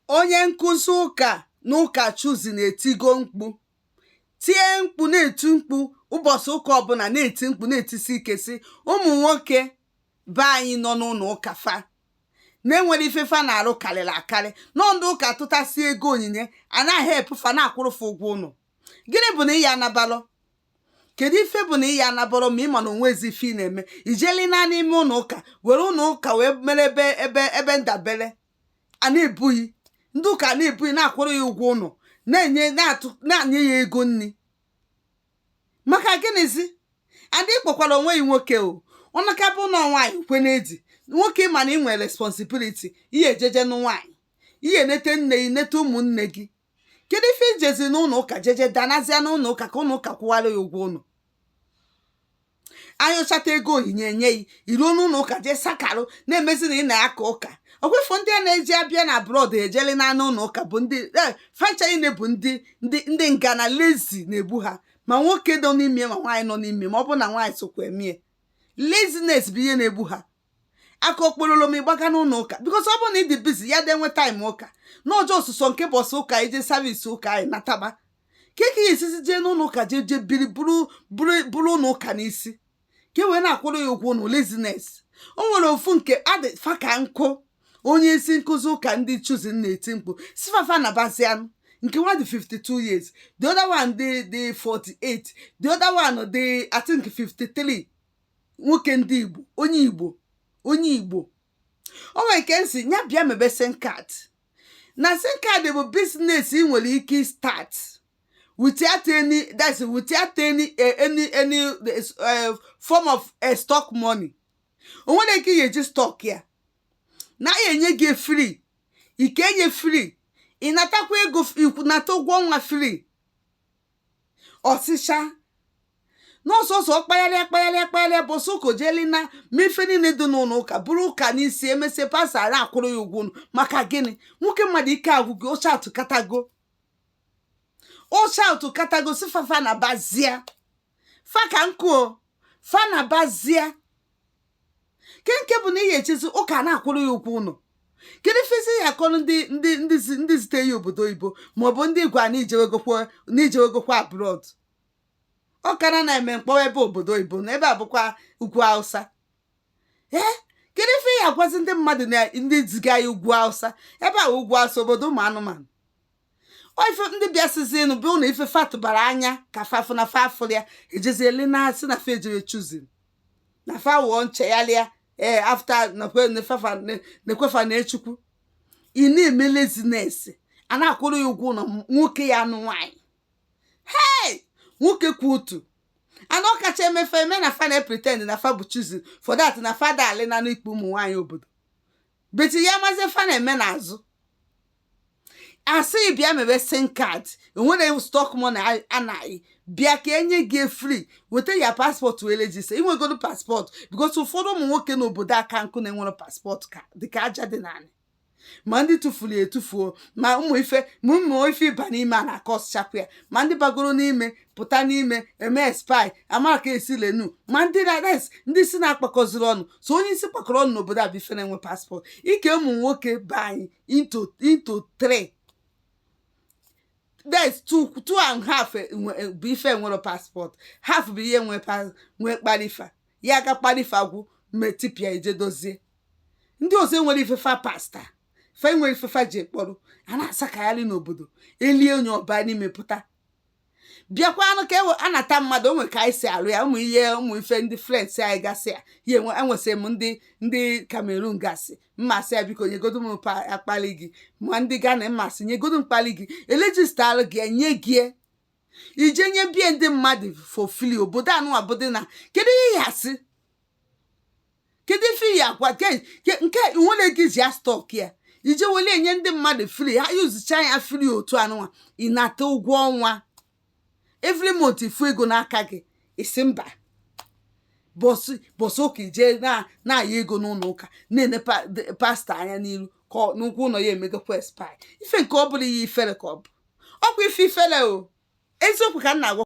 Onye nkụzi ụka n'ụka Chosen etigo mkpu, tie mkpu, na-eti mkpu ụbọchị ụka ọbụla, na-eti mkpu, na-etisi ike, si ụmụ nwoke be anyị nọ n'ụlọ ụka fa na-enwere ife fa na-arụ karịrị akarị nọ. Ndị ụka tụtasị ego onyinye anaghị epufa na-akwụrụ fa ụgwọ ụlọ. Gịnị bụ na ị ya anabalọ? Kedu ife bụ na ị ya anabalọ ma ị ma na onwezi ife ị na-eme? Ijeli na n'ime ụlọ ụka, were ụlọ ụka wee mere ebe ndabere a na-ebughị ndị ụka na-ebughị, na-akwụrụ ya ụgwọ ụlọ, na-enye, na-atụ, na-enye ya ego nri. Maka gịnịzi? Adị kpọkwara onwe ya nwoke o ọnaka bụ na nwaanyị kwe na-edi nwoke, ma na ị nwere responsibility, ihe ejeje nụ nwaanyị, ihe nete nne gị, nete ụmụnne gị. Kedu ife ijezi n'ụlọ ụka, jeje danazia n'ụlọ ụka ka ụlọ ụka kwụwara ya ụgwọ ụlọ? Anyụchata ego onyinye enye ya, iruo n'ụlọ ụka jee sakarụ, na-emezi na ị na-aka ụka. Ọkwefu ndị a na-eji abịa na abroad ejele na ụlọ ụka bụ ndị fancha niile bụ ndị ngana lazy na-egbu ha, ma nwoke nọ n'ime, ma nwaanyị nọ n'ime, ma ọ bụ na nwaanyị sokwa emie. Laziness bụ ihe na-egbu ha. Aka okporolo ma ịgbaga n'ụlọ ụka, because ọ bụrụ na ị dị busy, ya dị enwe time ụka n'ọjọọ ọsụsọ nke bọsị ụka ije service ụka anyị nataba ka ka ya esizi jee n'ụlọ ụka, jee jee biri, buru buru buru ụlọ ụka n'isi ka e wee na-akwụrụ ya ụgwọ ụlọ. Laziness. O nwere ofu nke adị fa ka nkụ. Onye isi nkụzi ụka ndị Chosen na-eti mkpu si fafa na bazianụ. Nke nwa dị 52 years, the other one dị 48, the other one dị, I think, 53. Nwoke ndị Igbo, onye Igbo, onye Igbo. O nwere nke nsi ya bịa mebe sim card. Na sim card bụ business ị nwere ike start without any, that's without any form of stock money. O nwere ike ị ga-eji stock ya na ya enye gị free, ike enye free, ị natakwa ego, nata ụgwọ ọnwa free. Ọsịcha n'ọsọsọ kpagharịa, kpagharịa, kpagharịa, bọsụ ụka ojeli na ma ife niile dị n'ụlọ ụka, bụrụ ụka n'isi, emesie pastor na-akwụrụ ya ụgwọ ụlọ. Maka gịnị? Nwoke mmadụ, ike agwụgo. Oche atụkatago, oche atụkatago, si fafa na bazia fa ka nkụ o fa na bazia ke nke bụ na ihe echezi ụka na-akwụrụ ya ụgwọ ụlọ. Kedu ifezi ya akọrọ ndị zite ya obodo oyibo, maọbụ ndị gwa na ijewegokwa abroad? Ọ kara na-eme mkpọwa ebe obodo oyibo na ebe a bụkwa ugwu Hausa. Ee, kedu ife ya agwazi ndị mmadụ na ndị ziga ya ugwu Hausa? Ebe a ugwu Hausa, obodo ụmụ anụmanụ. Ọ ife ndị bịasịzinụ bụ ụlọ ife fatụbara anya ka fafụ na fafụrụ ya, ejeziele na asị na fa ejere Chosen na fa wụọ nchegharịa. Ee, after nekwefa na echukwu, ị na-eme laziness, a na-akwụrụ ya ụgwọ ụlọ. Nwoke ya anụ nwaanyị, hey, nwoke kwu otu ana ọ kacha emefe eme na fa na-pretend na fa bụ Chosen for that na fa dali na n'ikpe ụmụ nwaanyị obodo beti ya mazi fa na-eme n'azụ. Asị bịa mebe sim card, enwere stock money anaghị. Bịa ka enye gị free, weta ya passport wee register. Inwegodo passport, because ụfọdụ ụmụ nwoke n'obodo aka nkụ na-enwere passport ka dịka aja dị naanị, ma ndị tụfuru ya etufuo, ma ụmụ ife, ma ụmụ ife ịba n'ime a na-akọsịchapụ ya, ma ndị bagoro n'ime pụta n'ime eme expire, amara ka esi lenu, ma ndị na ndị si na-akpakọziri ọnụ. So onye isi kpakọrọ ọnụ n'obodo a bụ ife na-enwe passport. Ike ụmụ nwoke be anyị into three, that's two, two and half bụ ife nwere passport, half bụ ihe nwe nwee kparifa ya ga kparifa gwụ metipịa ije dozie. Ndị ọzọ enwere ife fa pasta fa enwere ife fa ji ekpọrọ a na-asakagharị n'obodo. Elie onye ọba n'ime pụta, bịakwanụ ka anata mmadụ. Onwe ka anyị si arụ ya, ụmụ ihe, ụmụ ife ndị friends anyị gasị ya ya enwe. Enwesịrị m ndị Cameroon gasị mmasị ya, biko nyegodo m akpali gị, ma ndị Ghana mmasị nyegodo mkpali gị, elejistarụ gị, enye gị, ije nye bie ndị mmadụ for free. Obodo anụnwa bụ na kedu ihe ya asị? Kedu ife ya agwa nke nwere gị ji ya stock ya ije wele enye ndị mmadụ free, ha yuzicha ya free? Otu anụnwa ịnata ụgwọ ọnwa every month, ifu ego n'aka gị, isi mba bọsụ ụka ije na-aya ego n'ụlọ ụka, na-ene pastor anya n'iru ka n'ụkwụ ụlọ ya emegakwa expire. Ife nke ọ bụla ihe ifere ka ọ bụ, ọkwa ife ifere o. Eziokwu ka m na-agwa.